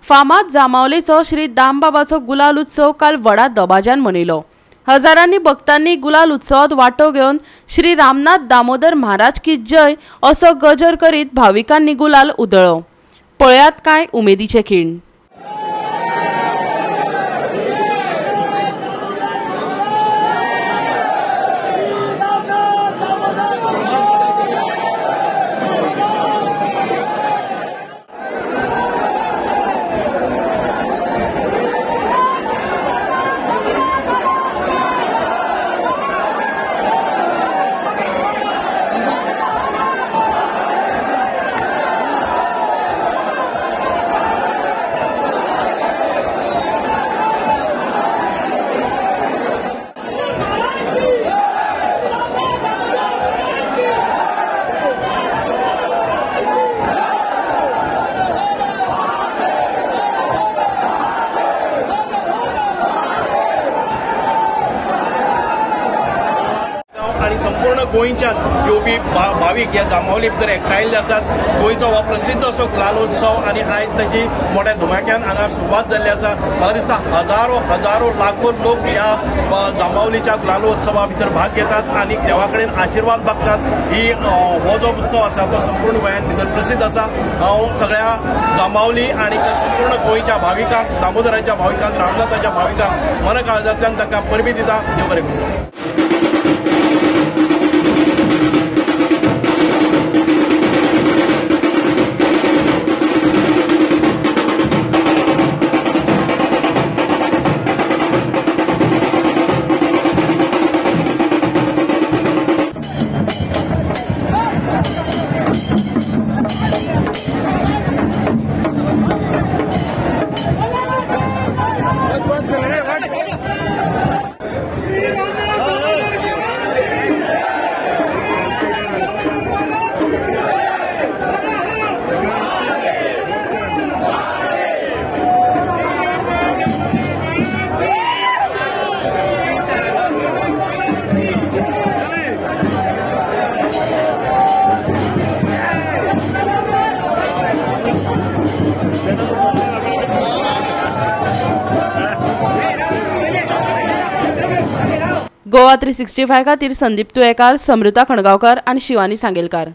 फामाद जांबावलेचो श्री दामबाबाचो गुलाल उत्सव काल व्हडा दबाज्यान मनयलो. हजारांनी भक्तांनी गुलाल उत्सवात वांटो घेवन श्री रामनाथ दामोदर महाराज की जय असो गजर करीत भाविकांनी गुलाल उधळ्ळो. पळयात कांय उमेदीचे खीण. संपूर्ण गोंयच्यान येवपी भावीक ह्या जांबावली भितर एकठांयल्ले आसात. गोंयचो हो प्रसिद्ध असो गुलालोत्सव आनी आयज ताची मोठ्या धुमाक्यान हांगा सुरवात जाल्ली आसा. म्हाका दिसता हजारो हजारो लाखो लोक ह्या जांबावलीच्या गुलालोत्सवा भितर भाग घेतात आनी देवा कडेन आशिर्वाद मागतात. ही हो जो उत्सव आसा तो संपूर्ण गोंयांत भितर प्रसिद्ध आसा. हांव सगळ्या जांबावली आनी संपूर्ण गोंयच्या भाविकांक, दामोदराच्या भाविकांक, रामनाथाच्या भाविकांक मन काळजांतल्यान तांकां परबीं दिता. देव बरें करूं. गोवा 365 खातीर संदीप तुयेकार, समृता खणगांवकार आनी शिवानी सांगेलकार.